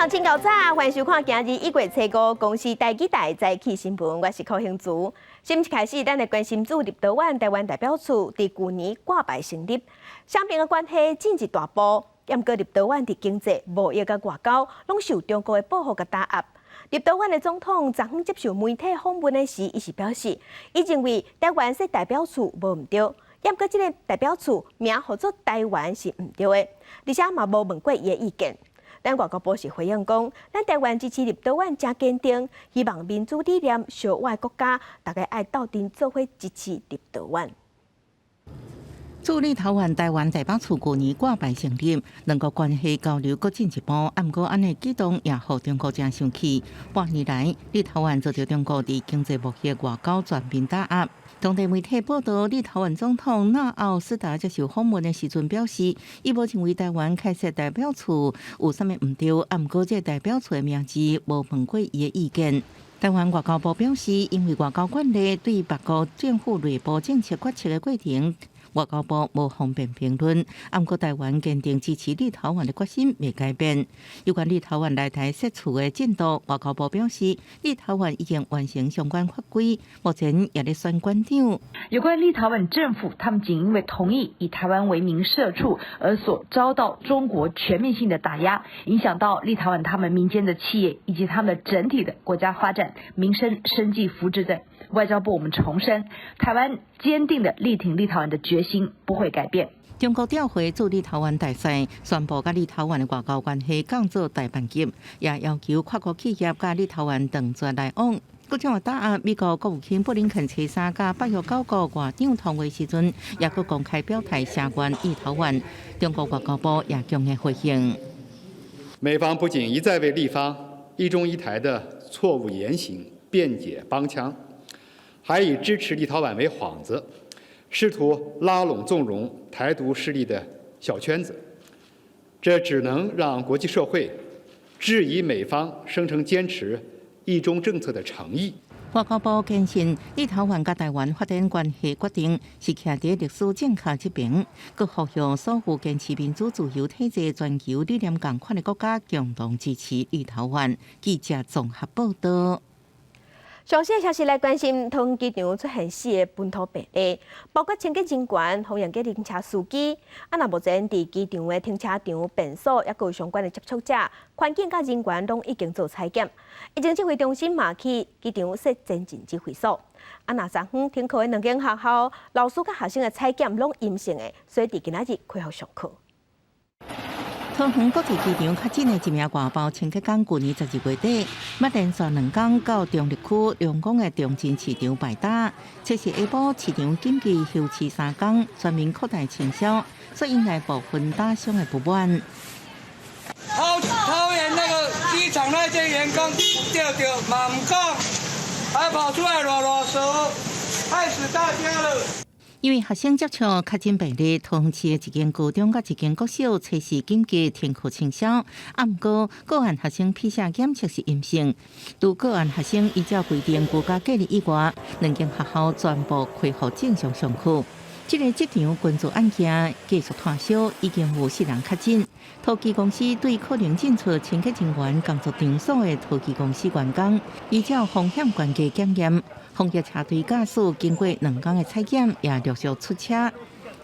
人真𠢕早，歡迎收看今日1月初5公視台語台早起新聞，我是柯興慈。新聞開始，咱來關心駐立陶宛臺灣代表處佇舊年掛牌成立，雙邊的關係進一大步。毋過立陶宛佇經濟、貿易佮外交，攏受中國的報復佮打壓。立陶宛的總統昨昏接受媒體訪問的時，伊是表示，伊認為臺灣設代表處無毋對，毋過這個代表處名號做臺灣是毋對的，而且嘛無問過伊的意見。咱外交部是回應講，咱臺灣支持立陶宛誠堅定，希望民主理念相倚的國家，大家愛鬥陣做伙支持立陶宛。駐立陶宛臺灣代表處舊年掛牌成立，兩國關係交流閣進一步。毋過按呢舉動也予中國誠生氣。半年來，立陶宛遭著中國佇經濟貿易外交全面打壓。當地媒體報道，立陶宛總統納奧斯達接受訪問的時陣表示，伊無認為臺灣開設代表處有啥物毋對，毋過這個代表處的名字無問過伊的意見。臺灣外交部表示，因為外交慣例對別國政府內部政策決策的過程，外交部無方便評論，毋過臺灣堅定支持立陶宛的決心未改變。有關立陶宛來台設處的進度，外交部表示，立陶宛已經完成相關法規，目前也咧選館長。有關立陶宛政府，他們僅因為同意以臺灣為名設處，而所遭到中國全面性的打壓，影響到立陶宛他們民間的企業以及他們的整體的國家發展、民生、生計、福祉等。外交部我們重申，臺灣堅定的力挺立陶宛的決心不會改變。中國調回駐立陶宛大使，宣布佮立陶宛的外交關係降做代辦級，也要求跨國企業佮立陶宛斷絕來往。各種打壓，美國國務卿布林肯初三佮北約九國外長通話時陣，也閣公開表態聲援立陶宛。中國外交部也強烈回應。美方不僅一再為立方一中一台的錯誤言行辯解幫腔，還以支持立陶宛為幌子，試圖拉攏縱容台獨勢力的小圈子，這只能讓國際社會質疑美方聲稱堅持一中政策的誠意。外交部堅信，立陶宛佮臺灣發展關係決定是徛佇歷史正確這邊，閣呼籲所有堅持民主自由體制、全球理念仝款的國家共同支持立陶宛。記者綜合報道。上新消息來關心，桃園機場出現四个本土病例，包括清潔人員、飛行計程車司機。啊，若目前佇機場的停車場、便所，抑閣有相關的接觸者，環境佮人員攏已經做採檢。疫情指揮中心嘛去機場設前進指揮所。啊，若昨昏停課的兩間學校，老師佮學生的採檢攏陰性的，所以佇今仔日恢復上課。桃園國際機場確診的一名外包清潔工，舊年12月底，捌連續兩工到中壢區龍宮的中正市場擺擔，測試下晡市場緊急休市3工，全面擴大清消，所以引來部分打商的不滿。桃園那個機場那些員工著著嘛毋講，還跑出來囉囉嗦，害死大家了。因為學生接觸確診病例，桃園市的一間高中佮一間國小測試緊急停課清消。啊，毋過個案學生 PCR 檢測是陰性，除個案學生依照規定居家隔離以外，兩間學校全部恢復正常上課。這個職場群組案件繼續拖燒，已經有四人確診。桃機公司對可能進出清潔人員工作場所的桃機公司員工，依照風險懸低檢驗。防疫車隊駕駛經過2工的採檢，也陸續出車。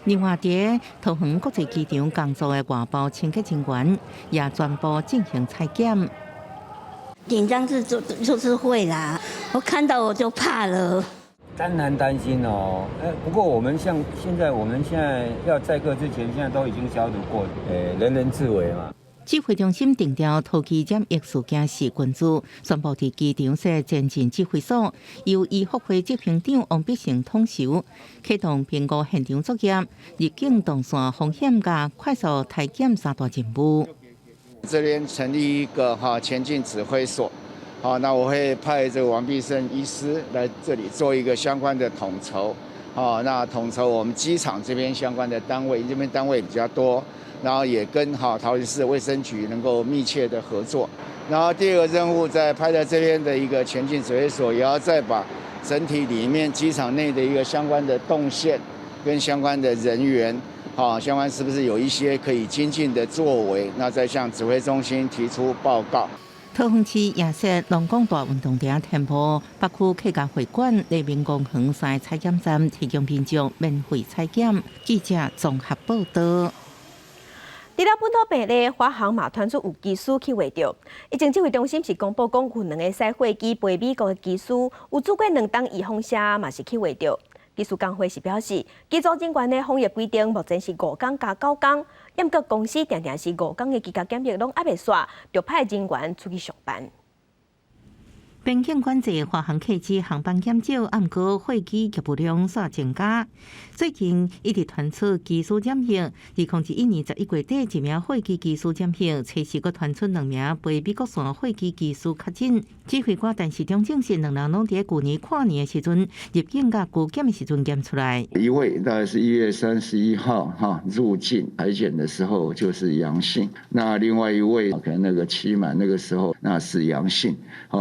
另外，佇桃園國際機場工作的外包清潔人員，也全部進行採檢。緊張是就是會啦，我看到我就怕了。當然擔心哦，不過我們像現在，我們現在要載客之前，現在都已經消毒過，人人自危嘛。指揮中心定調桃機染疫事件是群組，宣布佇機場設前進指揮所，由醫復會執行長王必勝統籌，啟動評估現場作業、入境動線風險佮快速篩檢三大任務。這邊成立一個哈前進指揮所，好，那我會派這個王必勝醫師來這裡做一個相關的統籌，好，那統籌我們機場這邊相關的單位，這邊單位比較多。然後也跟哈桃園市衛生局能夠密切的合作。然後第二個任務在派在這邊的一個前進指揮所，也要再把整體裡面機場內的一個相關的動線跟相關的人員，好，相關是不是有一些可以精進的作為？那再向指揮中心提出報告。桃園市也設龍宮大運動場填埔，北區客家會館、黎明公園三個採檢站提供民眾免費採檢。記者綜合報道。除了本土病例，華航嘛傳出有機師去穢著。疫情指揮中心是公布講，有兩个駛貨機飛美國的機師，有駐過兩冬預防射嘛是去穢著。機師工會是表示，機組人員的防疫規定目前是五工加九工，毋過公司定定是五工的居家檢疫攏猶未煞，就派人員出去上班。邊境管制，華航客機航班減少，毋過貨機業務量煞增加。最近一直傳出機師染疫，2021年11月底，一名貨機機師染疫，初時閣傳出兩名飛美國線貨機機師確診。指揮官陳時中證實，兩人攏佇舊年跨年的時陣入境佮居檢的時陣檢出來。一位大概是1月31號哈入境採檢的時候就是陽性，那另外一位可能那個期滿那個時候那是陽性，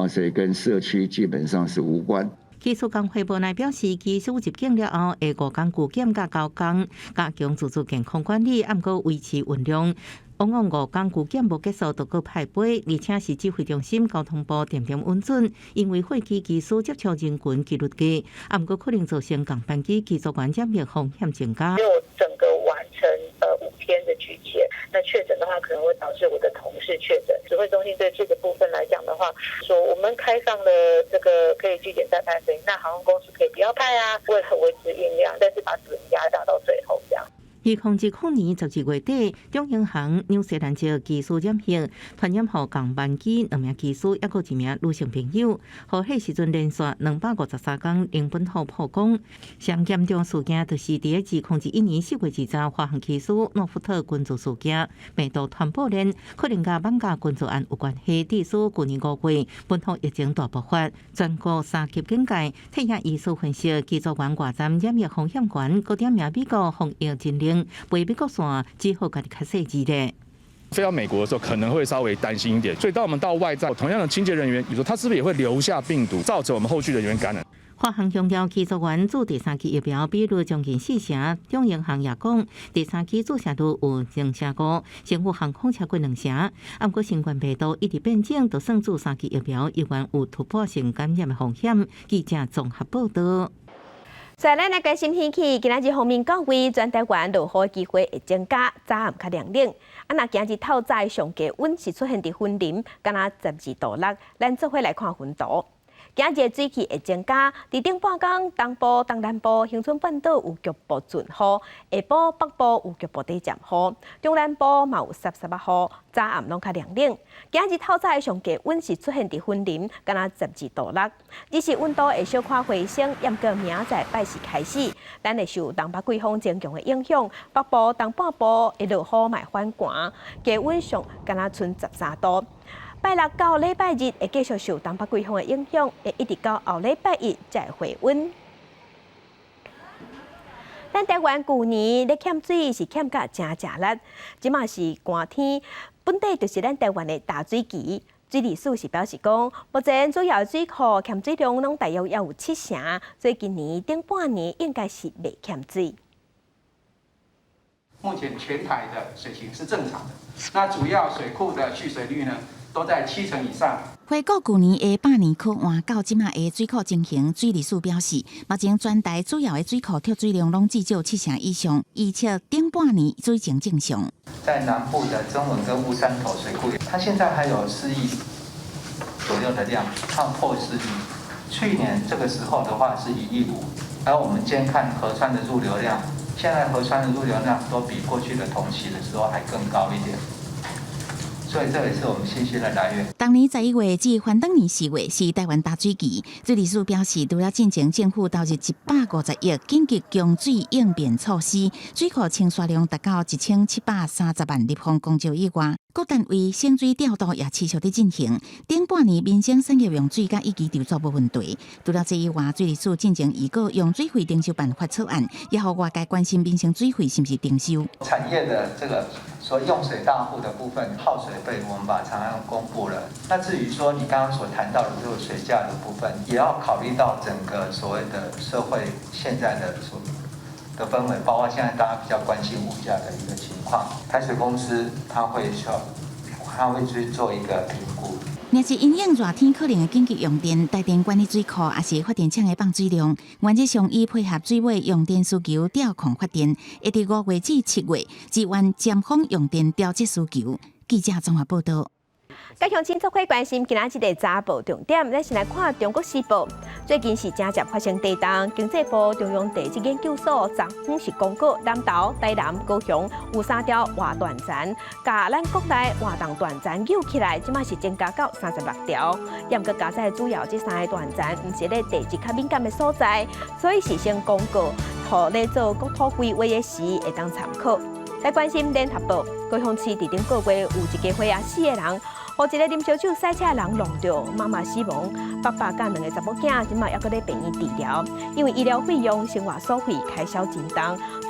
所以跟社區基本上是無關。機師工會無奈表示，機師入境了後，會五工居檢佮九工，加強自主健康管理，毋過維持運量。往往五工居檢無結束，就閣派飛，而且是指揮中心交通部定定允准，因為貨機機師接觸人群幾率低，毋過可能造成共班機機組員染疫風險增加。沒有整個完成5天的居檢，那確診的話可能會導致我的同事確診。指揮中心對這個部分來講的話，說我們開放了這個可以居檢再派飛，那航空公司可以不要派啊，為了維持運量，但是把主人壓榨到最後這樣。2020年12月底，長榮航紐西蘭籍機師染疫，傳染予共班機兩名機師，抑閣一名女性朋友。予彼時陣連續253工零本土曝光。上嚴重事件就是佇2021年4月20華航機師諾富特群組事件，病毒傳播鏈可能佮艋舺群組案有關係。致使舊年5月本土疫情大爆發，全國三級警戒。退役醫師分析，機組員外站染疫風險懸，閣點名美國防疫真靈，飛美國線只好家己較細緻咧。飛到美國的時候可能會稍微擔心一點，所以當我們到外站，同樣的清潔人員，你說他是不是也會留下病毒，造成我們後續人員感染？華航強調，機組員注第三劑疫苗比率將近四成。長榮航也講，第三劑注射率有2.5成，星宇航空超過兩成。毋過新冠病毒一直變種，就算注三劑疫苗，依然有突破性感染的風險。記者綜合報道。再來，咱來關心天氣，今仔日鋒面到位，全台灣落雨機會會增加，早暗較涼冷。啊，若今日透早上低溫是出現佇雲林，敢若12.6度，咱做伙來看雲圖。今日水汽會增加，佇頂半工東部、東南部、恆春半島有局部陣雨，下晡北部有局部短暫雨，中南部嘛有濕濕仔雨，早暗攏較涼冷。今日透早上低溫是出現佇雲林，敢若12.6度，日時溫度會小可回升，毋過明仔載拜四開始，咱會受東北季風增強的影響，北部、東半部會落雨，嘛會反寒，低溫上敢若賰13度。拜六到禮拜日會繼續受東北季風的影響，會一直到後禮拜一才會回溫。咱台灣舊年咧欠水是欠甲誠食力，這馬是寒天，本底就是咱台灣的大水期。水利署是表示講，目前主要水庫欠水量攏大約猶有七成，所以今年頂半年應該是袂欠水。目前全台的水情是正常的，那主要水庫的蓄水率呢，都在七成以上。回顧舊年的百年苦旱到這馬的水庫情形，水利署表示，目前全台主要的水庫蓄水量攏至少七成以上，預測頂半年水情正常。在南部的曾文跟烏山頭水庫，它現在還有4億左右的量，它破4億。去年這個時候的話是1.5億，而我們今天看河川的入流量，現在河川的入流量都比過去的同期的時候還更高一點。所以這也是我們信心的來源。當年11月至翻轉年4月是台灣大水期，水利署表示，除了進前政府投入150億緊急供水應變措施，水庫傾瀉量達到1730萬立方公尺以外，各單位省水調度也持續佇進行。頂半年民生產業用水佮預期籌措無問題。除了這以外，水利署進前預告用水費徵收辦法草案，也予外界關心民生水費是毋是徵收。產業的這個所用水大戶的部分耗水費，我們把草案公布了。那至於說你剛剛所談到的這個水價的部分，也要考慮到整個所謂的社會現在的所的氛圍，包括現在大家比較關心物價的一個情況，台水公司它會說，它會去做一個評估。若是因應熱天可能會緊急用電，台電管理水庫抑是發電廠的放水量，原則上以配合水尾用電需求調控發電，會佇5月至7月支援尖峰用電調節需求。記者綜合報道。各鄉親做伙關心今仔這個早報重點，咱先來看《中國時報》。最近是誠濟發生地動，經濟部中央地質研究所昨昏是公告，南投、台南、高雄有三條活斷層，共咱國內活動斷層搝起來，這馬是增加到36條。毋過加載主要這三个斷層，毋是咧地質較敏感的所在，所以是先公告，予咧做國土規劃的時會當參考。來關心聯合報，高雄市佇頂個月有一家伙仔四个人，予一个啉燒酒駛車的人挏著，媽媽死亡，爸爸佮兩个查某囝這馬猶閣咧病院治療，因為醫療費用、生活所費開銷真重。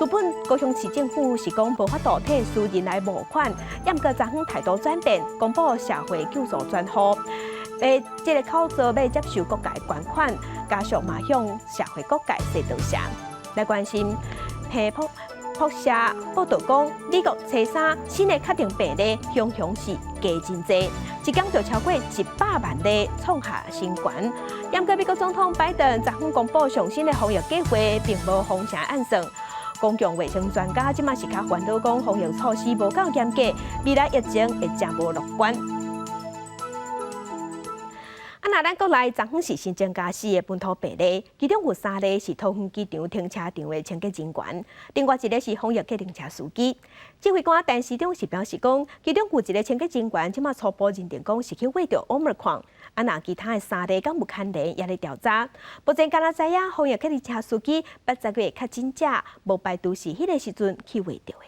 原本高雄市政府是講無法度替私人來募款，毋過昨昏態度轉變，公布社會救助專戶，欲這个口座欲接受各界捐款，家屬嘛向社會各界說多謝。來關心彭博博社報道講，美國初三新的確診病例雄雄是加真濟，一工就超過100萬例，創下新高。毋過美國總統拜登昨昏公布上新的防疫計劃，並無封城按算。公共衛生專家這馬是較煩惱講，防疫措施無夠嚴格，未來疫情會誠無樂觀。啊，若咱國內昨昏是新增加四个本土病例，其中有三例是桃園機場停車場的清潔人員，另外一个是防疫計程車司機。指揮官陳時中是表示講，其中有一个清潔人員，這馬初步認定講是去秽著 Omicron，啊，若其他的三例敢有牽連，也咧調查。目前敢若知影，防疫計程車司機8月確診者，無排除是彼个時陣去秽著的。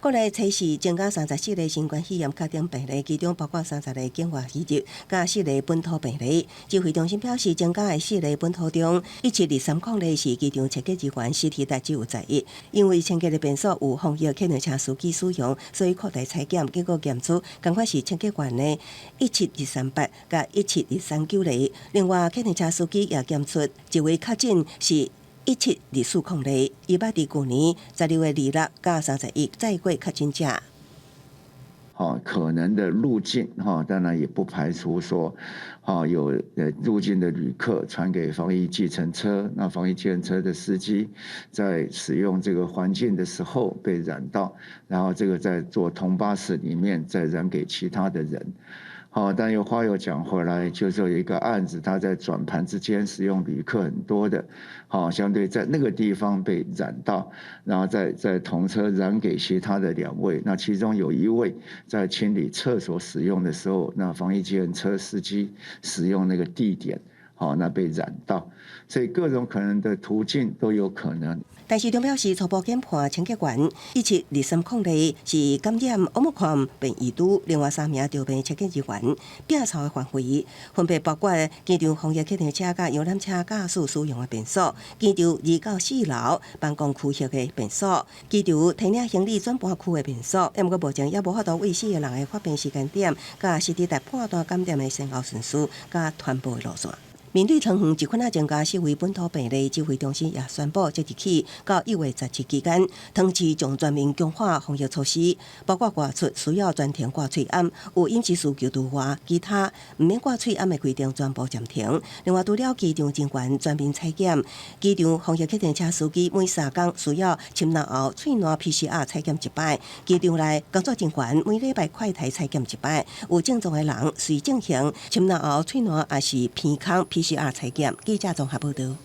國內初四增加34例新冠肺炎確診病例，其中包括30例境外移入，佮四例本土病例。指揮中心表示，增加的四例本土中，17230例是機場清潔人員，CT 值只有11。因為清潔的便所有防疫客運車司機使用，所以擴大採檢，結果檢出仝款是清潔員的17238佮17239例。另外，客運車司機也檢出一位確診是17240例，伊捌佇舊年12月26佮31載過確診者。哈，可能的路徑哈，當然也不排除說，哈有入境的旅客傳給防疫計程車，那防疫計程車的司機在使用這個環境的時候被染到，然後這個在坐同巴士裡面再染給其他的人。好，但又話又講回來，就是有一個案子，他在轉盤之間使用旅客很多的，好，相對在那個地方被染到，然後再同車染給其他的兩位，那其中有一位在清理廁所使用的時候，那防疫計程車司機使用那個地點，好，那被染到，所以各種可能的途徑都有可能。陳時中表示，初步研判清潔員17230例是感染 Omicron 變異株，另外三名著病清潔人員拼湊的範圍，分別包括機場防疫客運車佮遊覽車駕駛使用的便所、機場2到4樓辦公區域的便所、機場提領行李轉盤區的便所。毋過目前猶無法度為四个人的發病時間點佮實質來判斷感染的先後順序佮傳播的路線。面對桃園一款仔增加四位本土病例，指揮中心也宣布，即日起到1月17期間，桃園市將全面強化防疫措施，包括外出需要全程掛喙罨，有飲食需求除外，其他毋免掛喙罨的規定全部暫停。另外，除了機場人員全面採檢，機場防疫客運車司機每3工需要深喉後喙瀾 PCR 採檢一擺，機場內工作人員每禮拜快篩採檢一擺，有症狀的人隨進行深喉後喙瀾抑是鼻孔 PCR 採檢。記者綜合報道。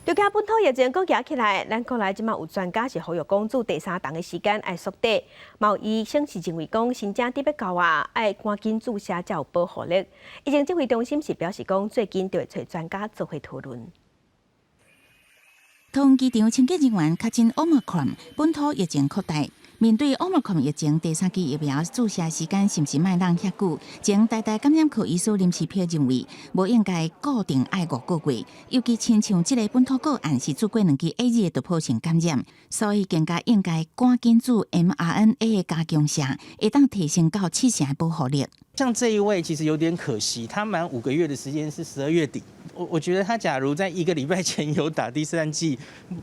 對佮本土疫情閣夯起來，咱國內這馬有專家是呼籲講，注第三針的時間愛縮短。嘛有醫生是認為講，新針得欲到啊，愛趕緊注射才有保護力。疫情指揮中心是表示講，最近就會揣專家做伙討論。桃園機場清潔人員確診 Omicron，本土疫情擴大。面對 Omicron 疫情，第三劑疫苗注射時間是毋是莫等遐久？前台大感染科醫師林氏璧認為，無應該固定愛5個月，尤其親像這个本土個案是注過兩劑 AZ 的突破性感染，所以更加應該趕緊注 mRNA 的加強劑，會當提升到七成的保護力。像這一位其實有點可惜，他滿5個月的時間是12月底。我覺得他假如在一個禮拜前有打第三劑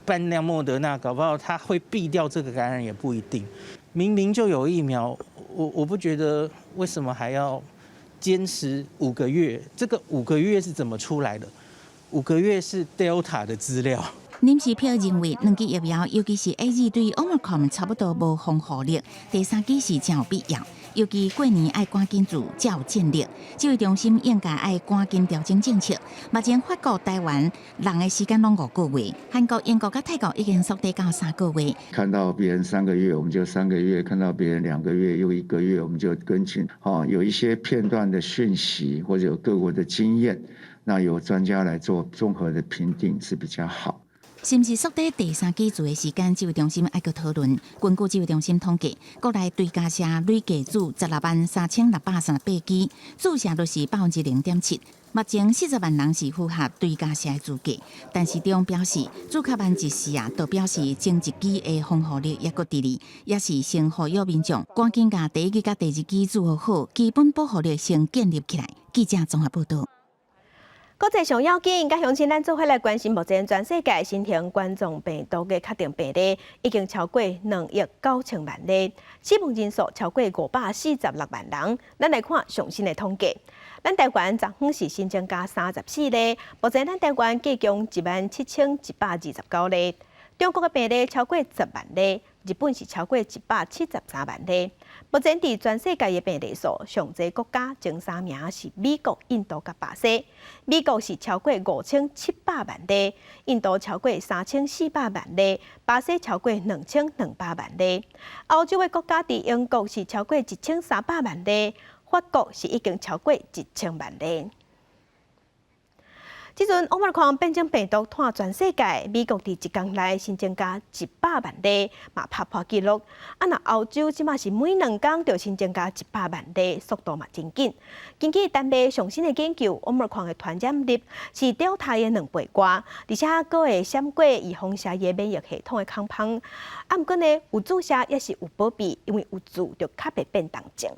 半量莫德納，搞不好他會避掉這個感染也不一定。明明就有疫苗，我不覺得為什麼還要堅持五個月？這個五個月是怎麼出來的？五個月是 Delta 的資料。林時飄認為，兩劑疫苗，尤其是 AZ 對 Omicron 差不多無防護力，第三劑是真有必要。尤其過年愛趕緊做，才有戰力。指揮中心應該愛趕緊調整政策。目前法國、台灣人的時間攏五個月，韓國、英國佮泰國已經縮短到3個月。看到別人三個月，我們就三個月；看到別人2個月又一個月，我們就跟進。哦，有一些片段的訊息或者有各國的經驗，那由專家來做綜合的評定是比較好。是毋是縮短第三劑注的時間？指揮中心愛閣討論。根據指揮中心統計，國內追加射累計注163,638劑，注射率是0.7%。目前40萬人是符合追加射的資格，陳時中表示，注較慢一時啊，就表示前一劑的防護力猶閣佇咧，也是先呼籲民眾趕緊共第一劑佮第二劑注好，基本保護力先建立起來。記者綜合報導。國際上要緊，佮鄉親咱做伙來關心，目前全世界新型冠狀病毒的確診病例已經超過2億9千萬例，死亡人數超過546萬人。咱來看上新的統計，咱台灣昨昏是新增加34例，目前咱台灣計共17,129例。中國的病例超過10萬例，日本是超過173萬例。目前佇全世界的病例數，上濟國家前三名是美國、印度佮巴西。美國是超過5700萬例，印度超過3400萬例，巴西超過2200萬例。歐洲的國家佇英國是超過1300萬例，法國是已經超過1000萬例。這陣奧密克戎變種病毒湠全世界，美國佇一工內新增加100萬例，嘛拍破紀錄。啊，若歐洲這馬是每2工就新增加100萬例，速度嘛真緊。根據丹麥上新的研究，奧密克戎的傳染力是 Delta 的2倍外，而且閣會閃過預防射伊的免疫系統的抗芳。啊，毋過呢，有注射也是有保庇，因為有注就較袂變重症。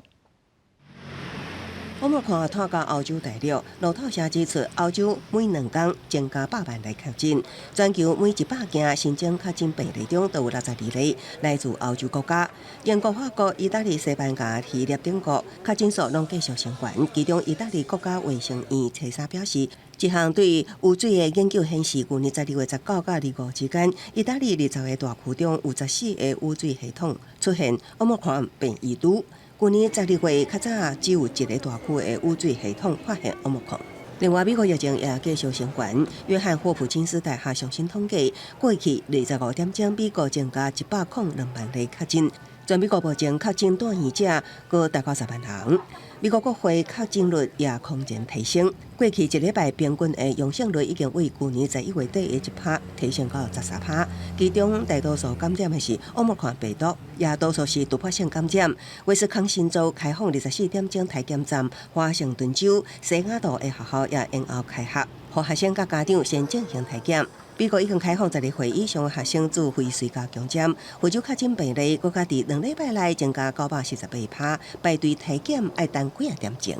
奧密克戎湠到歐洲大陸，路透社指出，歐洲每2工增加百萬例確診，全球每100件新增確診病例中，都有62例來自歐洲國家。英國、法國、意大利、西班牙、希臘等國確診數攏繼續升懸。其中，意大利國家衛生院初三表示，一項對污水的研究顯示，舊年12月19到25之間，意大利20個大區中有14個污水系統出現奧密克戎變異株。舊年12月較早只有一個大區的污水系統發現奧密克戎。另外，美國疫情也繼續升懸。約翰霍普金斯大學上新統計，過去25點鐘，美國增加102萬例確診。全美國目前確診住院者閣達到10萬人。美國國會確診率也空前提升。過去一禮拜平均的陽性率已經為舊年11月底的1趴提升到13趴。其中大多數感染的是奧密克戎病毒，也多數是突破性感染。威斯康辛州開放24點鐘體檢站，華盛頓州西雅圖的學校也延後開學，予學生佮家長先進行體檢。美國已經開放12歲以上的學生注輝瑞加強針，佛州確診病例閣較佇2禮拜內增加948趴，排隊體檢愛等幾仔點鐘。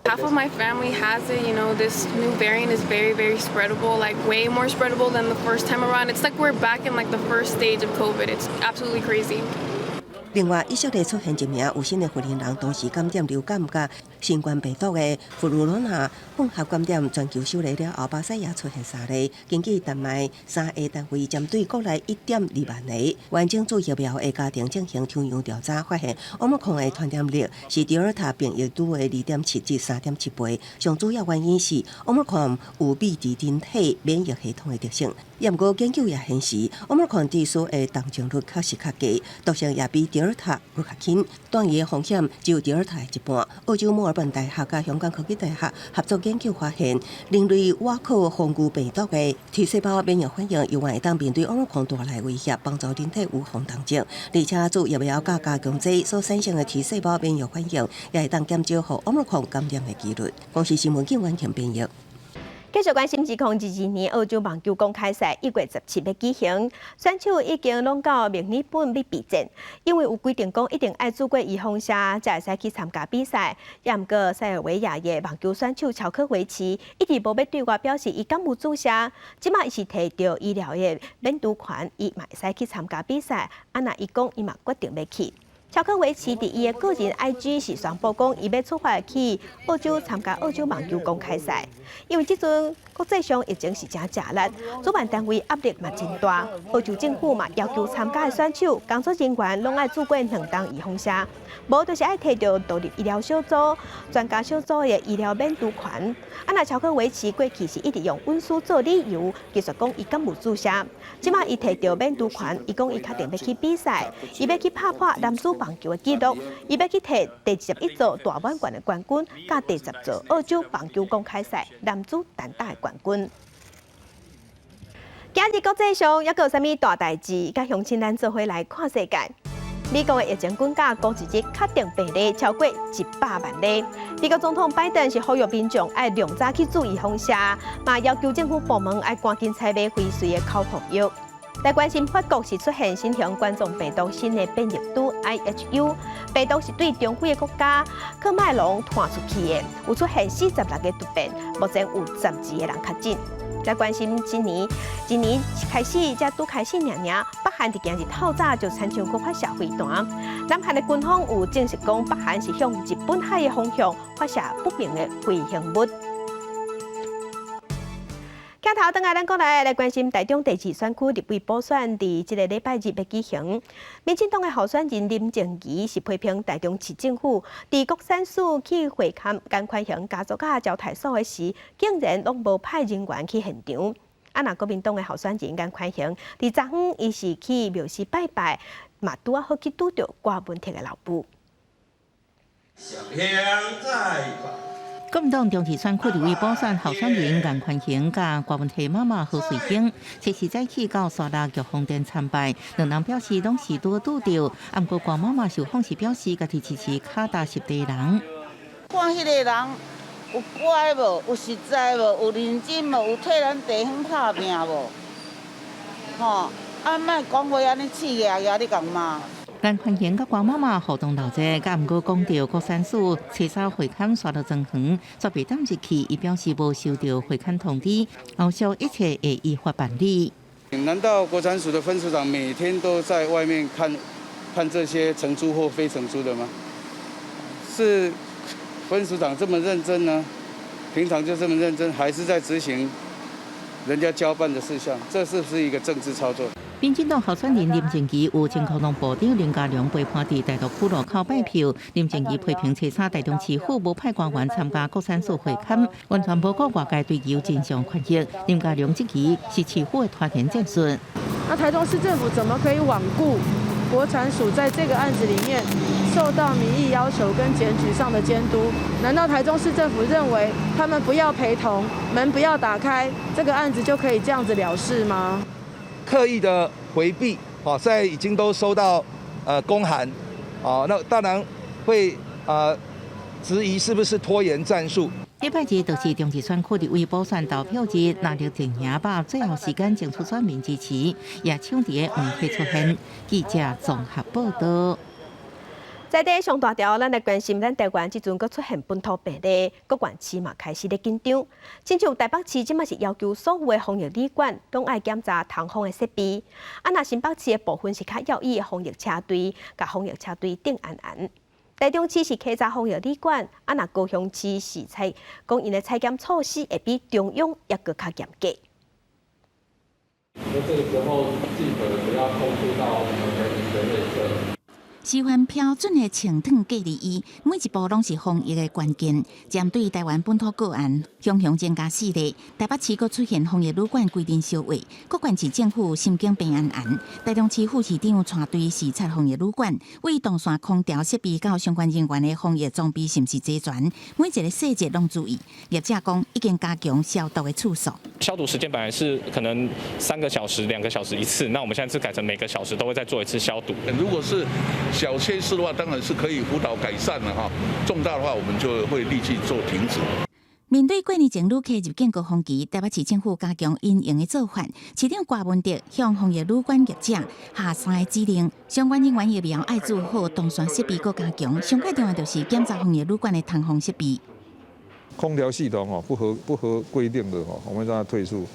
Half of my family has it. This new variant is very, very spreadable, like way more spreadable than the first time around. It's like we're back in like the first stage of COVID. It's absolutely crazy. 另外，以色列出現一名有新的婦人同時感染流感佮新冠病毒的フルロナ混合感染，全球首例了後，巴西也出現三例。根據丹麥三個單位針對國內1.2萬個完整注疫苗的家庭進行抽樣調查，發現奧密克戎的傳染力是德爾塔變異株的2.7至3.7倍。上主要原因是奧密克戎有避佇人體免疫系統的特性。毋過研究也顯示，奧密克戎致死的重症率確實較低，毒性也比德爾塔閣較輕，斷的風險只有德爾塔的一半。澳洲墨爾本大學佮香港科技大學合作研究發現，人類倚靠防禦病毒的 T 細胞免疫反應，猶原會當面對奧密克戎帶來威脅，幫助人體預防重症。而且注疫苗佮加強劑所產生的 T 細胞免疫反應，也會當減少予奧密克戎感染的幾率。公視新聞記完全編譯。繼續關心2022年澳洲網球公開賽1月17欲舉行，選手已經攏到墨爾本欲備戰，因為有規定講一定愛注過預防射，才會使去參加比賽。也毋過塞爾維亞的網球選手喬科維奇一直無欲對外表示伊敢有注射，這馬伊是提著醫療的免除權，伊嘛會使去參加比賽。啊，若伊講伊嘛決定欲去。喬科維奇佇伊的個人 IG 是宣布講，伊欲出發去澳洲參加澳洲網球公開賽。因為這陣國際上疫情是誠食力，主辦單位壓力嘛真大。澳洲政府嘛要求參加的選手、工作人員攏愛注過兩針預防射，無就是愛提著獨立醫療小組、專家小組的醫療免除權。啊，若喬科維奇過去是一直用隱私做理由，拒絕講伊敢有注射。這馬伊提著免除權，伊講伊確定欲去比賽，伊欲去拍破男子網球的紀錄，伊欲去提第11座大滿貫的冠軍，佮第10座澳洲網球公開賽男子單打的冠軍。今日國際上猶閣有啥物大代誌？佮鄉親咱做伙來看世界。美國的疫情滾價，過一日確診病例超過100萬例。美國總統拜登是呼籲民眾愛量早去注預防射，嘛要求政府部門愛趕緊採買輝瑞的口服藥。來關心法國是出現新型冠狀病毒新的變異株 IHU，病毒是對中非的國家喀麥隆傳出去的，有出現46個突變，目前有12個人確診。來關心今年，今年開始才拄開始爾爾，北韓佇今日透早就親像閣發射飛彈。南韓的軍方有證實講，北韓是向日本海的方向發射不明的飛行物。鏡頭轉來，咱過來來關心台中第二選區立委補選，佇這個禮拜日欲舉行。民進黨的候選人林靜儀是批評台中市政府佇國產署去會勘顏寬恆家族佮招待所的時，竟然攏無派人員去現場。啊，若國民黨的候選人顏寬恆佇昨昏，伊是去廟寺拜拜，嘛拄仔好去拄著郭文鐵的老母。國民黨中二選區立委補選候選人顏寬恆佮郭文鐵媽媽何穗英，這時早起到沙拉玉鳳殿參拜，兩人表示攏是拄拄著，毋過郭媽媽受訪時表示，家己支持跤踏實地人。看彼个人有乖無？有實在無？有認真無？有替咱地方拍拚無？吼！啊，莫講話按呢刺額額，你共罵。顏寬恆佮郭媽媽互動鬧熱，佮毋過講著國產署查查會勘沙鹿莊園，煞袂當入去，伊表示無收著會勘通知，後續一切會依法辦理。難道國產署的分署長每天都在外面看看這些承租或非承租的嗎？是分署長這麼認真呢？平常就這麼認真，還是在執行人家交辦的事項？這是不是一個政治操作？民進黨候選人林靜儀有前交通部長林佳龍陪伴佇大陸區路口拜票。林靜儀批評查查台中市府無派官員參加國產署會勘，完全無顧外界對伊有真相權益。林佳龍質疑是市府的拖延戰術。那台中市政府怎麼可以罔顧國產署在這個案子裡面受到民意要求跟檢舉上的監督？難道台中市政府認為他們不要陪同，門不要打開，這個案子就可以這樣子了事嗎？刻意的迴避，哦，現在已經都收到公函，哦，那當然會質疑是不是拖延戰術。禮拜日就是中二選區立委補選投票日，藍綠陣營把最後時間爭取選民支持，也搶佇個媒體出現。記者綜合報道。在這上大條，咱來關心咱台灣這陣閣出現本土病例，各縣市嘛開始咧緊張。親像台北市這馬是要求所有的防疫旅館攏愛檢查通風的設備。啊，若新北市的部分是較要伊的防疫車隊，共防疫車隊頂安安。台中市是稽查防疫旅館，啊，若高雄市是採講𪜶的採檢措施會比中央猶閣較嚴格。那這個時候記得不要碰觸到我們的內側。示範標準的清燙隔離衣，每一步攏是防疫的關鍵。針對台灣本土個案，雄雄增加四例，台北市閣出現防疫旅館規定燒話，各縣市政府心境平安安。台中市副市長帶隊視察防疫旅館，為動線空調設備佮相關人員的防疫裝備是毋是齊全，每一個細節攏注意。業者講已經加強消毒的次數。消毒時間本來是可能3個小時、2個小時一次，那我們現在是改成每個小時都會再做一次消毒。如果是小缺失的話，當然是可以輔導改善了哈。重大的話，我們就會立即做停止。面對過年前旅客入境高峰期，台北市政府加強因應的做法，市長郭文德向防疫旅館業者下三个指令，相關人員疫苗愛做好，動線設備閣加強，上蓋重要就是檢查防疫旅館的通風設備。空調系統哦不合規定的哦，我們讓他退出。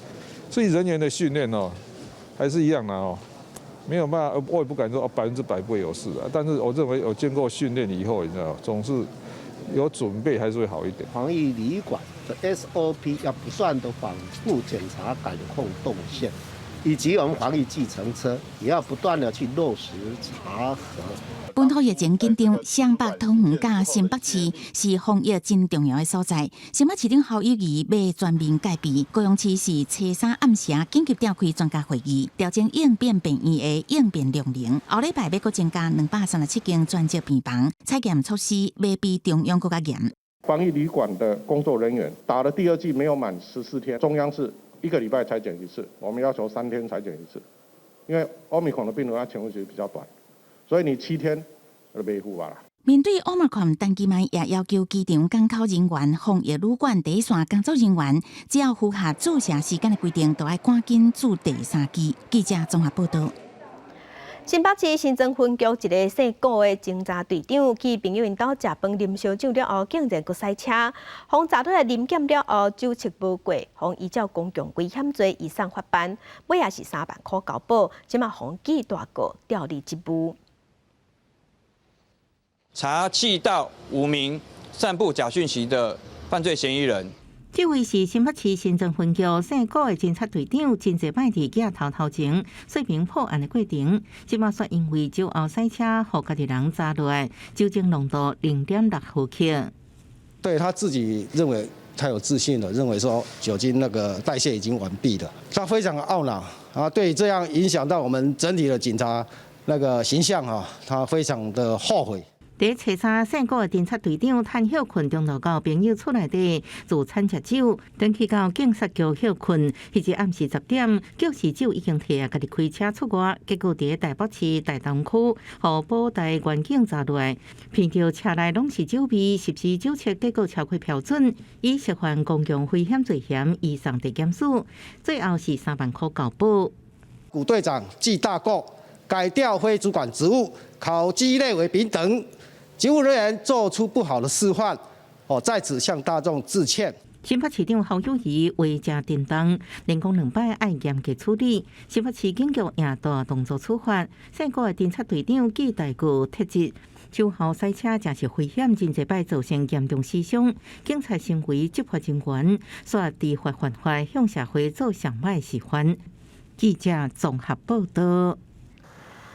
所以人員的訓練哦，還是一樣的哦，沒有辦法，我也不敢說100%不會有事啊。但是我認為有經過訓練以後，你知道，總是有準備還是會好一點。防疫旅館的 SOP 要不斷的反覆檢查感控動線，以及我們防疫計程車也要不斷的去落實查核。本土疫情緊張，雙北、桃園佮新北市是防疫真重要的所在。新北市長侯友宜欲全面戒備，高雄市是初三暗時緊急召開專家會議，調整應變病院的應變量能。後禮拜欲閣增加237間專責病房，採檢措施欲比中央閣較嚴。防疫旅館的工作人員打了第二劑沒有滿14天，中央是一個禮拜採檢一次，我們要求3天採檢一次，因為奧密克戎的病毒它潛伏期比較短，所以你7天就袂赴啊。面對奧密克戎，陳其邁也要求機場港口人員、防疫旅館第一線工作人員，只要符合注射時間的規定，都愛趕緊注第三劑。記者綜合報道。新北市新莊分局一个姓顧的偵查隊長去朋友𪜶兜食飯啉燒酒了後，竟然閣駛車，予查落來臨檢了後，酒測無過，予依照公共危險罪移送法辦，尾仔是3萬箍交保，這馬予記大過調離職務。查緝到5名散布假訊息的犯罪嫌疑人。這位是新北市新莊分局姓顧的偵察隊長，真濟擺佇鏡頭頭前說明破案的過程。這馬煞因為酒後駛車，予家己人查落來，酒精濃度0.6毫克。對他自己認為太有自信了，認為說酒精那個代謝已經完畢了，他非常的懊惱啊！對這樣影響到我們整體的警察那個形象啊，他非常的後悔。佇初三，姓顧的偵察隊長趁歇睏中途到朋友厝內底自餐食酒，轉去到警察局歇睏。彼日暗時10點，叫時酒已經提啊，家己開車出外，結果佇台北市大同區，予寶大員警查落來，聞著車內攏是酒味，實施酒測結果超過標準，以涉犯公共危險罪嫌移送地檢署，最後是3萬箍交保。古隊長記大過，改調非主管職務，考績列為丙等。警務人員做出不好的示範，哦，在此向大眾致歉。新北市長侯友宜話誠沉重，連講兩擺愛嚴格處理。新北市警局也大動作處罰，姓顧的偵察隊長記大過撤職，酒後駛車誠是危險，真濟擺造成嚴重死傷。警察成為執法人員，煞知法犯法，向社會做上歹示範。記者綜合報道。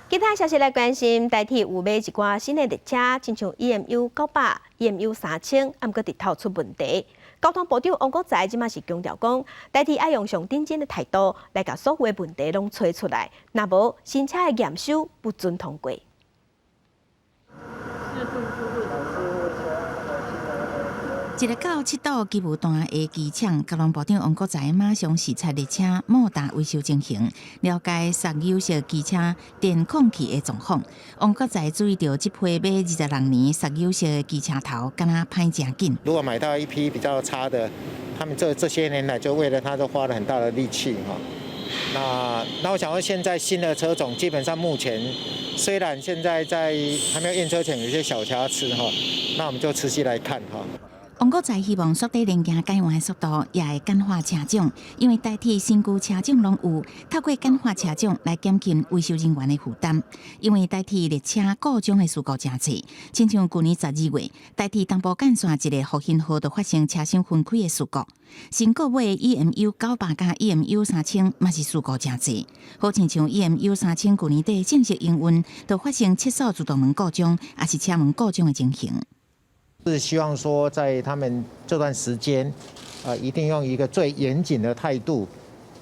其他消息來關心，台鐵有買一寡新的列車，親像 EMU 900、EMU 3000，啊，毋過直透出問題。交通部長王國材這馬是強調講，台鐵愛用上認真的態度來共所有的問題攏揣出來，若無新車的驗收不准通過。一个到七堵機務段的機廠，交通部長王國材馬上視察列車莫達維修情形，了解石油式機車電控器的狀況。王國材注意到這批買26年石油式的機車頭，敢若歹誠緊。如果買到一批比較差的，他們這些年來就為了它都花了很大的力氣哈。那我想說，現在新的車種基本上目前雖然現在在還沒有驗車前有一些小瑕疵哈，那我們就持續來看哈。王國材希望縮短零件改換的速度，也會簡化車種，因為台鐵新舊車種攏有，透過簡化車種來減輕維修人員的負擔。因為台鐵列車故障的事故誠濟，親像舊年12月，台鐵東部幹線一个復興號就發生車廂分開的事故。新購買的 EMU 900佮 EMU 3000嘛是事故誠濟，好親像 EMU 三千舊年底正式營運，就發生七數自動門故障，抑是車門故障的情形。是希望說，在他們這段時間，一定用一個最嚴謹的態度，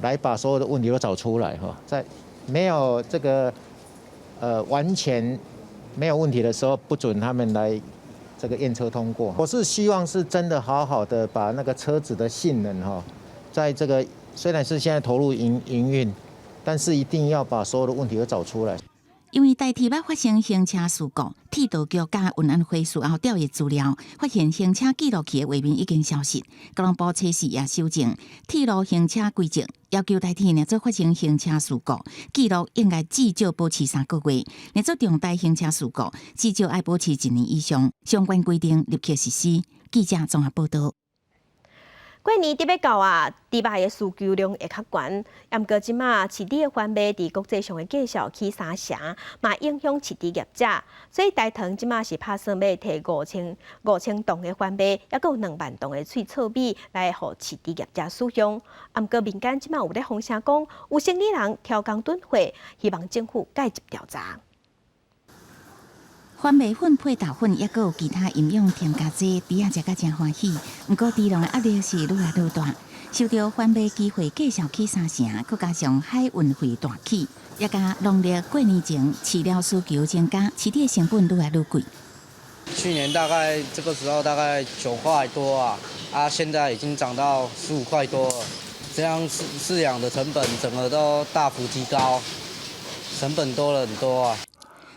來把所有的問題都找出來哈。在沒有這個，完全沒有問題的時候，不准他們來這個驗車通過。我是希望是真的好好的把那個車子的性能哈，在這個雖然是現在投入營運，但是一定要把所有的問題都找出來。因為年台鐵捌發生行車事故，鐵道局佮運安會事後調閱資料，發現行車記錄器的畫面已經消失。交通部測試也修正鐵路行車規則，要求台鐵若做發生行車事故，記錄應該至少保持3個月；若做重大行車事故，至少愛保持一年以上。相關規定立刻實施。記者綜合報道。過年特別到啊，豬肉的需求量會較懸。毋過這馬飼豬的番麥佇國際上的價數起三成，嘛影響飼豬業者。所以大唐這馬是拍算欲提5000噸的番麥，抑閣有2萬噸的脆糙米來予飼豬業者使用。毋過民間這馬有咧風聲講，有生理人偷工囤貨，希望政府介入調查。番麥粉配豆粉，抑閣有其他營養添加劑，豬仔食甲誠歡喜。毋過豬農的壓力是愈來愈大，受著番麥期貨價數起三成，閣加上海運費大起，抑佮農曆過年前飼料需求增加，飼豬的成本愈來愈貴。去年大概這個時候大概9塊多啊，啊，現在已經漲到15塊多了，這樣飼養的成本整個都大幅提高，成本多了很多啊。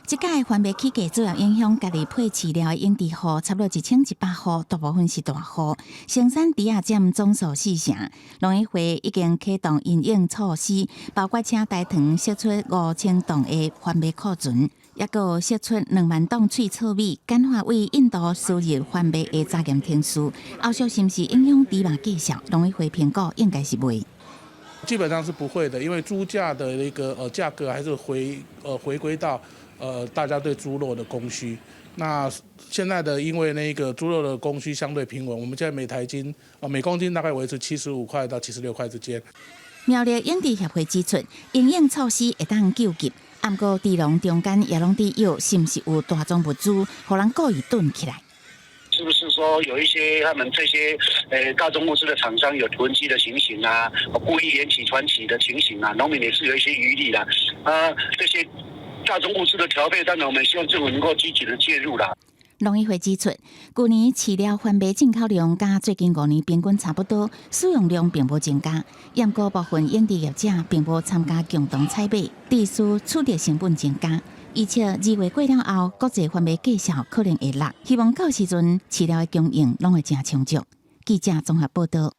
這屆番麥起價主要影響家己配飼料的養殖戶，差不多1100戶，大部分是大戶。生產豬仔佔總數四成。農委會已經啟動因應措施，包括請大唐釋出5000噸的番麥庫存，抑閣釋出2萬噸脆糙米，簡化對印度輸入番麥的查驗程序。後續是毋是影響豬肉價數？農委會評估應該是袂。基本上是不會的，因為豬價的那個價格還是回歸到大家對豬肉的供需。那現在的因為那個豬肉的供需相對平穩，我們現在每台斤每公斤大概維持75塊到76塊之間。苗栗養殖協會指出，因應措施會當救急，毋過豬農中間也攏佇臆，是毋是有大宗物資，予人故意囤起來？是不是說有一些他們這些大宗物資的廠商有囤積的情形啊，故意延期船期的情形啊，農民也是有一些疑慮啦。啊，這些大宗物資的調配，當然我們希望政府能夠積極的介入啦。農委會指出，舊年飼料番麥進口量佮最近5年平均差不多，使用量並無增加。毋過部分養殖業者並無參加共同採買，致使取得成本增加。預測2月過了後，國際番麥價數可能會落，希望到時陣飼料的供應攏會誠充足。記者綜合報道。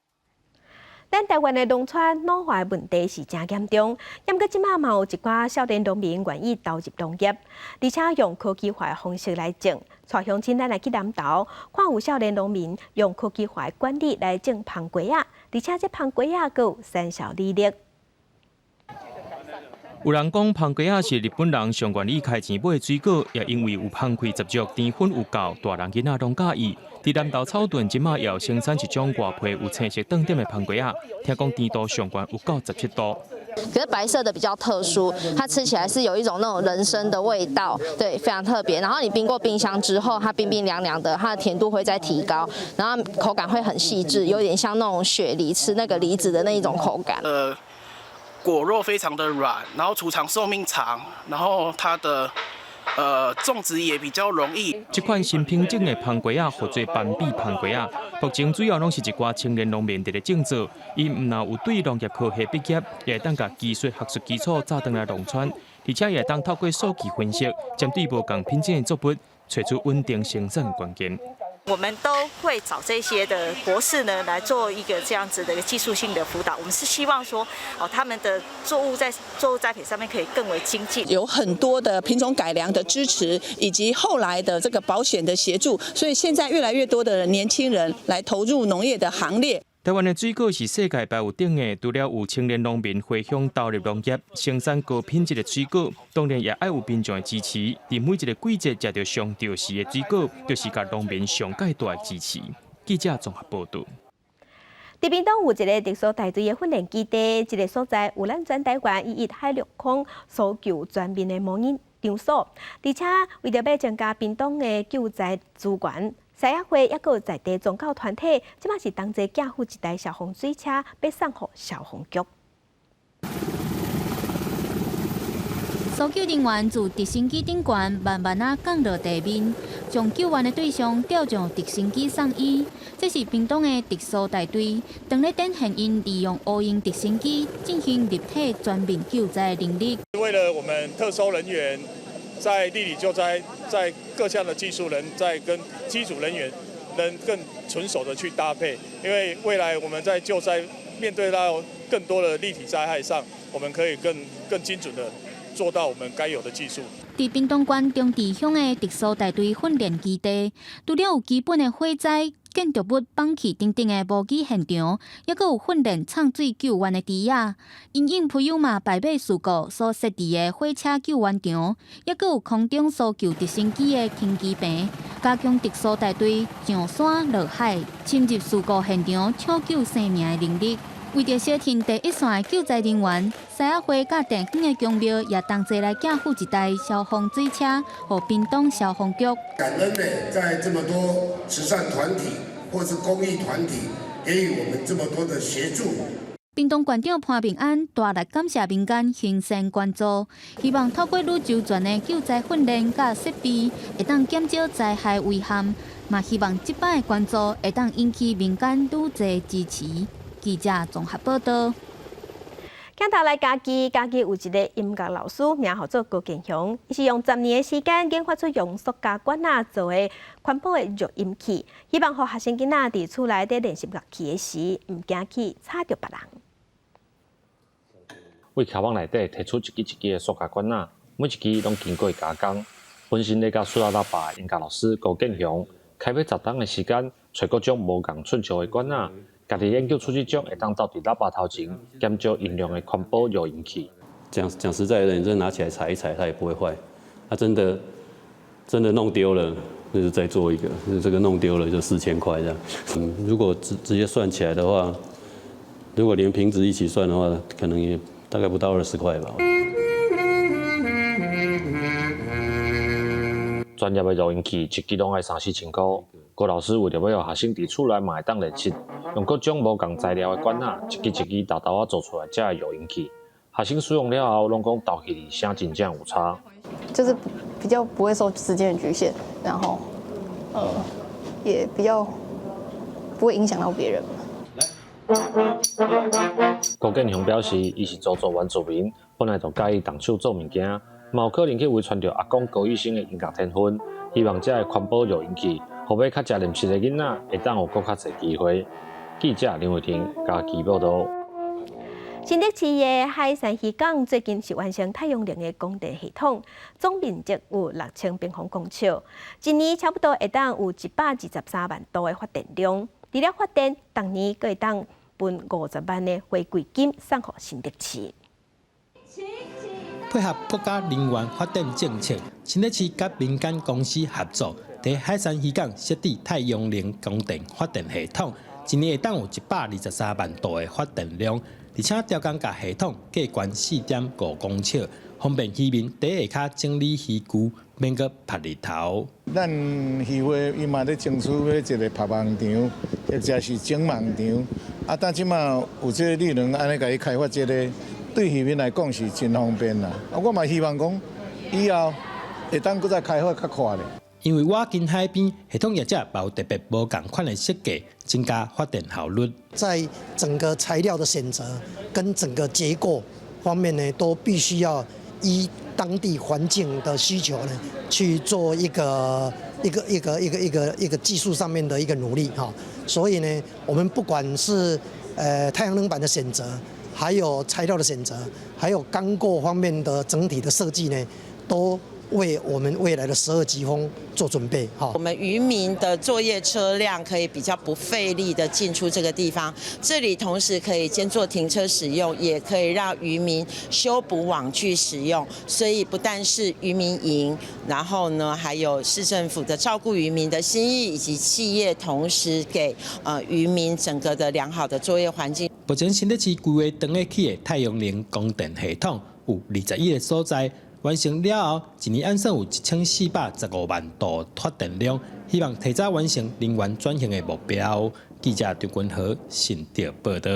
咱台灣的農村老化問題是誠嚴重，毋過這馬嘛有一寡少年農民願意投入農業，而且用科技化的方式來種。帶鄉親咱來去南投，看有少年農民用科技化的管理來種番瓜仔，而且這番瓜仔閣有產銷履歷。有人講番瓜仔是日本人上願意開錢買的水果，也因為有芳氣十足、甜分有夠，大人囡仔攏佮意。佇南投草屯，這馬也有生產一種外皮有青色頓點的番瓜仔，聽講甜度上懸有到17度。可是白色的比較特殊，它吃起來是有一種那種人參的味道，對，非常特別。然後你冰過冰箱之後，它冰冰涼涼的，它的甜度會再提高，然後口感會很細緻，有點像那種雪梨吃那個梨子的那一種口感。果肉非常的軟，然後儲藏壽命長，然後它的種植也比較容易。這款新品種的番瓜仔，號做斑比番瓜仔，目前主要攏是一寡青年農民佇咧種植。𪜶毋但有對農業科系畢業，也會當共技術學術基礎載轉來農村，而且也會當透過數據分析，針對無仝品種的作物，揣出穩定生產關鍵。我們都會找這些的博士呢來做一個這樣子的一個技術性的輔導。我們是希望說，哦，他們的作物在作物栽培上面可以更為精進。有很多的品種改良的支持，以及後來的這個保險的協助，所以現在越來越多的年輕人來投入農業的行列。台灣的水果是世界排有頂的，除了有青年農民回鄉投入農業，生產高品質的水果，當然也愛有民眾的支持。佇每一個季節食著上著時的水果，就是共農民上蓋大的支持。記者綜合報導。佇屏東有一個特搜大隊的訓練基地，這個所在有咱全台灣唯一海陸空搜救全面的模擬場所，而且為著欲增加屏東的救災資源。獅仔會抑閣有在地宗教團體，這馬是同齊寄付一台消防水車，欲送予消防局。搜救人員自直升機頂懸慢慢仔降落地面，將救援的對象吊上直升機送醫。這是屏東的特搜大隊，當咧展現𪜶利用烏鷹直升機進行立體全面救災的能力。為了我們特搜人員，在立體救災，在各項的技術能在跟機組人員能更純熟的去搭配，因為未來我們在救災面對到更多的立體災害上，我們可以更精準的做到我們該有的技術。佇屏東縣長治鄉的特殊大隊訓練基地，除了有基本的火災、建築物崩去等等的模擬現場，猶閣有訓練藏水救援的池仔，因應培養嘛排馬事故所設置的火車救援場，猶閣有空中搜救直升機的停機坪，加強特殊大隊上山落海、深入事故現場搶救生命的能力。為著相挺第一線的救災人員，獅仔會佮地方的宮廟也同齊來寄付一台消防水車，予屏東消防局。感恩呢，在這麼多慈善團體或是公益團體給予我們這麼多的協助。屏東縣長潘孟安大力感謝民間行善捐助，希望透過愈周全的救災訓練佮設備，會當減少災害遺憾。嘛希望這擺的捐助會當引起民間愈濟支持。記者綜合報道。鏡頭來嘉義，嘉義有一个音樂老師，名號做高建雄，伊是用10年的時間研發出用塑膠管仔做的環保的弱音器，希望予學生囡仔佇厝內底練習樂器的時，毋驚去吵著別人。為卡網內底提出一支一支的塑膠管仔，每一支攏經過加工。本身咧佮塑料喇叭音樂老師高建雄，開欲10冬的時間，揣各種無仝寸數的管仔。家己研究出這種會當鬥佇喇叭頭前減少音量的環保弱音器。講講實在的，你真的拿起來踩一踩，它也不會壞。它真的弄丟了，那就再做一個。這個弄丟了就4000塊這樣。如果直接算起來的話，如果連瓶子一起算的話，可能也大概不到20塊吧。專業的弱音器一支攏愛三四千箍。高老師為著欲予學生佇厝內嘛會當練習，用各種無仝材料的管仔，一支一支沓沓仔做出來這个弱音器。學生使用了後，攏講鬥起聲真正有差。就是比較不會受時間的局限，然後，也比較不會影響到別人。高建雄表示，伊是鄒族原住民，本來就佮意動手做物件，嘛有可能去遺傳著阿公高醫生的音樂天分，希望這个環保弱音器，予欲較濟練習的囡仔會當有閣較濟機會。記者林慧婷嘉義報導。新竹市的海山漁港最近是完成太陽能的供電系統，總面積有6000平方公尺，一年差不多會當有123萬度的發電量。除了發電，逐年閣會當分50萬的回饋金送予新竹市。配合國家能源發展政策，新竹市佮民間公司合作，佇海山漁港設置太陽能供電發電系統，一年會當有123萬度的發電量，而且雕工共系統加懸4.5公尺，方便漁民佇下跤整理漁具，免閣曝日頭。咱漁會伊嘛咧爭取欲一个曝網場，或者是整網場。啊，但這馬有這个綠能按呢共伊開發這个，對漁民來講是真方便啦。啊，我嘛希望講以後會當閣再開發較快咧。因為倚近海邊，系統業者嘛有特別無仝款的設計，增加發電效率。在整個材料的選擇跟整個結構方面呢，都必須要依當地環境的需求呢，去做一個技術上面的一個努力哈。所以呢，我們不管是太陽能板的選擇，還有材料的選擇，還有鋼構方面的整體的設計呢，都為我們未來的12級風做準備。哈，我們漁民的作業車輛可以比較不費力的進出這個地方，這裡同時可以兼做停車使用，也可以讓漁民修補網具使用。所以不但是漁民贏，然後呢，還有市政府的照顧漁民的心意，以及企業同時給漁民整個的良好的作業環境。目前新竹市規劃轉去的太陽能供電系統有21個所在。完成了後，一年按算有1415萬度發電量，希望提早完成能源轉型的目標。記者張君和新竹報導。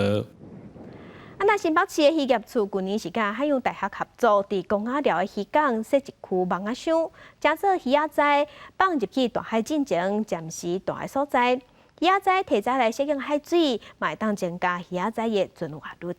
啊，那新北市的漁業處舊年是佮海洋大學合作，佇公仔寮的漁港設一區網仔箱，誠做魚仔仔放入去大海進前暫時蹛的所在，魚仔仔提早來適應海水，嘛會當增加魚仔仔的存活率。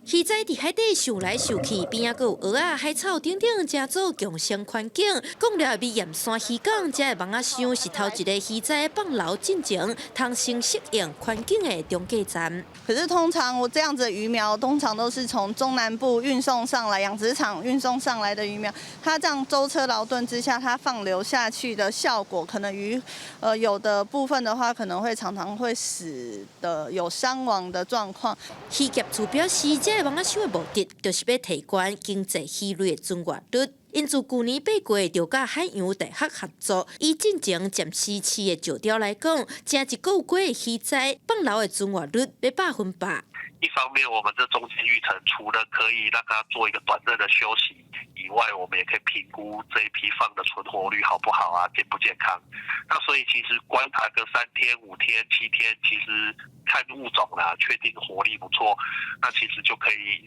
魚仔佇海底游來游去，邊仔閣有蚵仔、海草等等，成做共生環境。講了會鹽山漁港，這个網仔箱是頭一个魚仔放流進前，通先適應環境的中繼站。可是通常我這樣子的魚苗，通常都是從中南部運送上來，養殖場運送上來的魚苗，它這樣舟車勞頓之下，它放流下去的效果，可能魚，有的部分的話，可能會常常會死的，有傷亡的狀況。漁業處表示，這个網仔箱的目的，就是欲提懸經濟魚類的存活率。𪜶自舊年8月就佮海洋大學合作，以進前暫時飼的石鯛來講，食一個月的魚仔放流的存活率欲100%。一方面，我們這中間育成除了可以讓它做一個短暫的休息以外，我們也可以評估這一批放的存活率好不好啊，健不健康。那所以其實觀察個3天、5天、7天，其實看物種啦，確定活力不錯，那其實就可以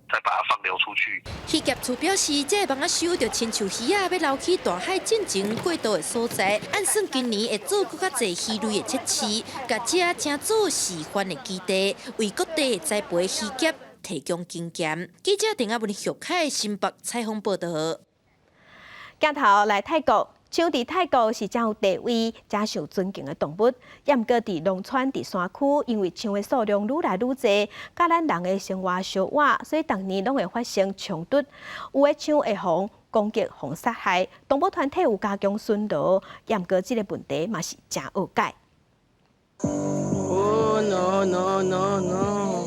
再把它放流出去。漁業處表示，這个網仔箱就親像魚仔欲流去大海進前過渡的所在，按算今年會做閣較濟魚類的測試，共這成做示範的基地，為各地栽培漁業提供經驗。記者鄭阿文、許凱新北採訪報導。鏡頭來泰國。象佇泰國是誠有地位、誠受尊敬的動物，也毋過佇農村、佇山區，因為象的數量愈來愈濟，佮咱人的生活相倚，所以逐年攏會發生衝突。有的象會予攻擊、予殺害。動保團體有加強巡邏，也毋過這个問題嘛是誠惡解。 Oh no no no no！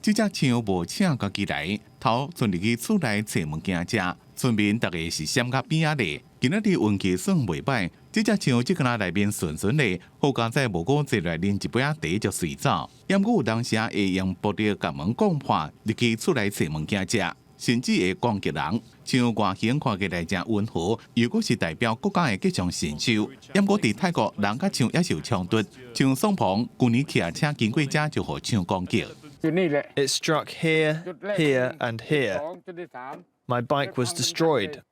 這隻象無請家己來，頭賰入去厝內揣物件食，村民逐家是閃較邊仔咧。今仔日運氣算袂䆀，這隻象只敢若內面順順咧，好佳哉無閣坐來啉一杯仔茶就隨走。猶閣有當時會用暴力共門摃破，入去厝內揣物件食，甚至會攻擊人。象外形看起來誠溫和，又閣是代表國家的吉祥神獸。猶閣佇泰國，人佮象也是有衝突，像宋鵬舊年騎車經過遮就予象攻擊。 It struck here, here, and here. My bike was destroyed.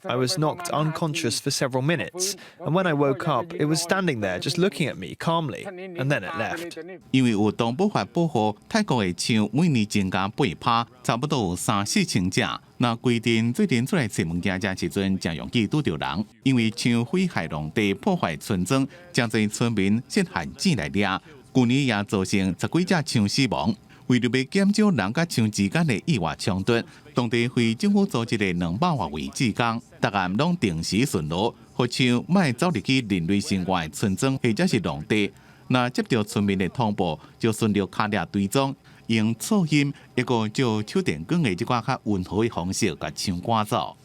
I was knocked unconscious for several minutes, and when I woke up, it was standing there just looking at me calmly, and then it left. 因為有動保法保護，泰國的象每年增加8%，差不多有三四千隻。若規陣做陣出來揣物件食時陣，誠容易拄著人。因為象毀害農地、破壞村莊，誠濟村民設陷阱來掠。舊年也造成十幾隻象死亡。為著欲減少人佮象之間的意外衝突，當地非政府組織的200外位志工，逐暗攏定時巡邏，予象莫走入去人類生活的村莊或者是農地。若接著村民的通報，就循著跤跡追蹤，用噪音抑閣借手電光的這寡較溫和的方式，共象趕走。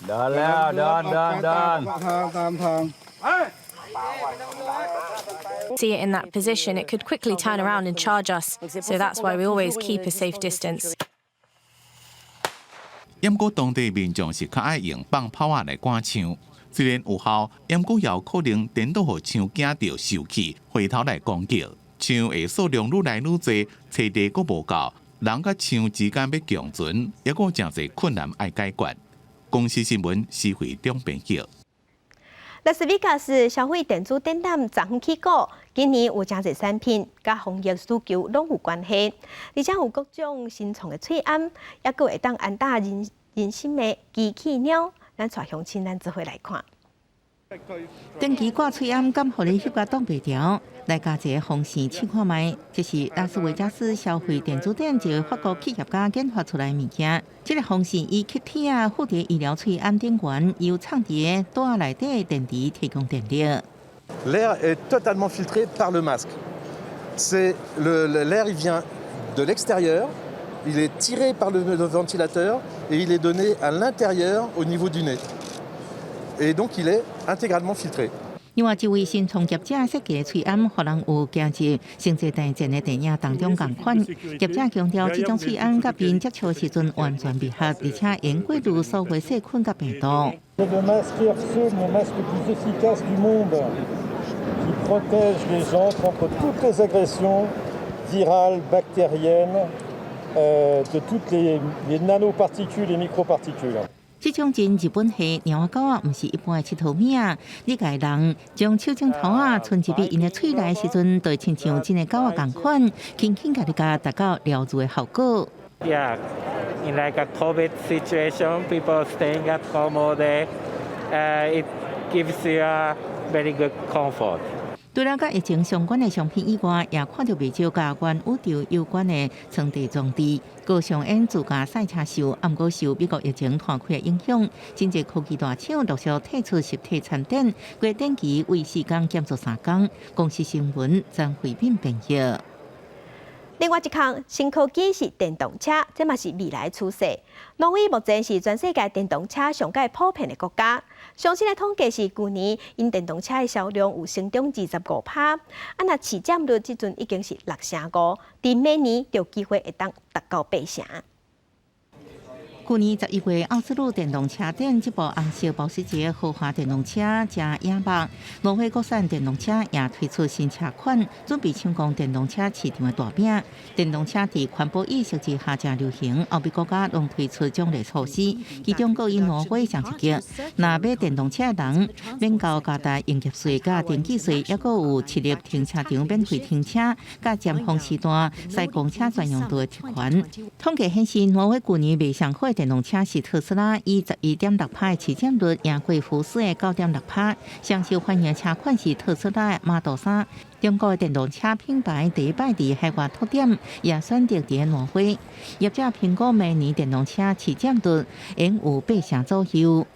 得了，得得得。 See it in that position, it could quickly turn around and charge us, so that's why we always keep a safe distance. 毋過當地民眾是較愛用放炮仔來趕象，雖然有效，毋過也有可能顛倒予象驚著受氣，回頭來攻擊。象的數量愈來愈濟，棲地閣無夠，人佮象之間欲共存，猶閣誠濟困難愛解決。公視新聞施惠中編輯。拉斯維加斯消費電子展覽昨昏起鼓，今年有誠濟產品，佮防疫需求攏有關係，而且有各種新創的喙罨，抑閣會當安搭人人心的機器貓，咱帶鄉親咱做伙來看。長期掛喙罨敢予你翕甲擋袂牢，來加一个風扇試看覓，這是拉斯維加斯消費電子展一个法國企業家研發出來的物件。這个風扇以吸鐵仔附佇醫療喙罨頂懸，由藏佇袋仔內底的電池提供電力。 L'air est totalement filtré par le masque. C'est l'air, il vient de l'extérieur, il est tiré par le ventilateur et il est donné à l'intérieur au niveau du nez. Et donc il est intégralement filtré. 另外一位新創業者設計喙罨，予人有行入星際大戰的電影當中仝款。業者強調，這種喙罨佮面接觸時陣完全密合，而且會過濾所有細菌佮病毒。 Le masque airflow, le masque le plus efficace du monde, qui protège les gens contre toutes les agressions virales, bactériennes, de toutes les nanoparticules et microparticules. 這種真日本系貓仔狗仔，毋是一般的𨑨迌物仔。你共人將手指頭仔伸入去𪜶的喙內時陣，就會親像真的狗仔仝款，輕輕共你咬，達到療愈的效果。 Yeah, in like a COVID situation, people staying at home all day, it gives you a very good comfort. 除了佮疫情相關的商品以外，也看著袂少佮元宇宙有關的倉底裝置。閣上演自駕賽車秀，毋過受美國疫情拖開的影響，真濟科技大廠陸續退出實體參展，規展期為4工減做3工。公視新聞張惠敏編譯。另外一項新科技是電動車，這嘛是未來趨勢。挪威目前是全世界電動車上蓋普遍的國家。上新的統計是，舊年𪜶電動車的銷量有成長25%，啊，若市佔率這陣已經是6成5，佇明年就有機會會當達到8成。舊年11月，奧斯陸電動車展，這部紅色保時捷豪華電動車誠惹目。挪威國產電動車也推出新車款，準備搶攻電動車市場的大餅。電動車佇環保意識之下誠流行，歐美國家攏推出獎勵措施，其中閣以挪威上積極。若買電動車的人，免交加大營業稅佮登記稅，抑閣有設立停車場免費停車，佮尖峰時段駛公車專用道的特權。統計顯示，挪威舊年賣上好的電動車是特斯拉，以11.6%的市佔率贏過福斯的9.6%。上受歡迎的車款是特斯拉的 Model 3。中國的電動車品牌第一擺佇海外拓點，也選擇佇挪威。業者評估明年電動車市佔率應有8成左右。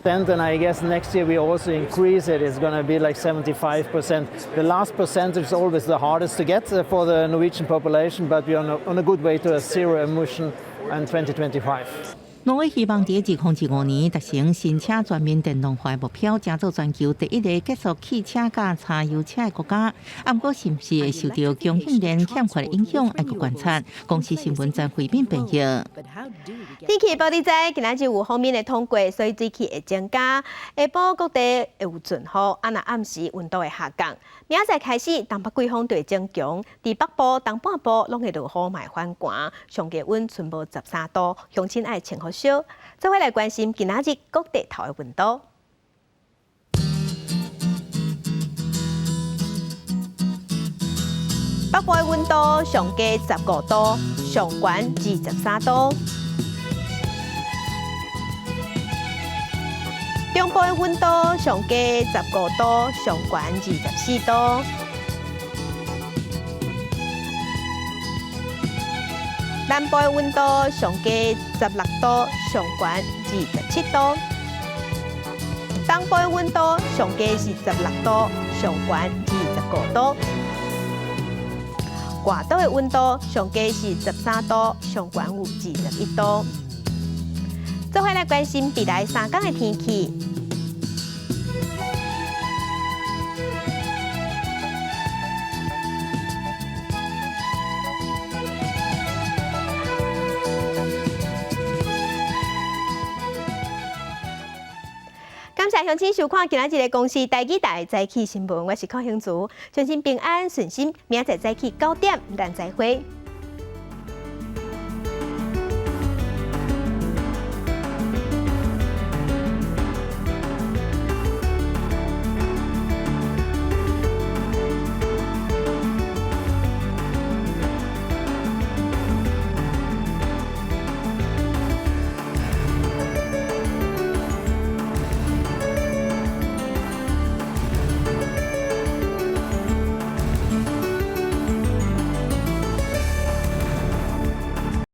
And I guess next year we also increase it. It's going to be like 75%. The last percentage is always the hardest to get for the Norwegian population, but we are on a good way to a zero emission in 2025. 挪威希望佇2025年達成新車全面電動化的目標，成做全球第一个結束汽車佮柴油車的國家。啊，毋過是毋是會受著供應鏈欠缺的影響，愛閣觀察。公視新聞曾慧敏編譯。天氣報你知，今仔日有鋒面的通過，所以水汽會增加。下晡各地會有陣雨，啊，若暗時溫度會下降。明仔載開始，東北季風就會增強，佇北部、東半部攏會落雨，嘛會反寒，上低溫賰無13度，鄉親愛穿予少。做伙來關心今仔日各地頭的溫度。北部的溫度上低15度，上懸23度。中部的溫度上低15度，上懸24度。南部的溫度上低16度，上懸27度。東部的溫度上低是16度，上懸25度。外島的溫度上低是13度，上懸有21度。做伙來關心未來3工的天氣。感謝鄉親收看今仔日的公視台語台早起新聞，我是柯興竹，相信平安順心，明仔載早起9點，咱再會。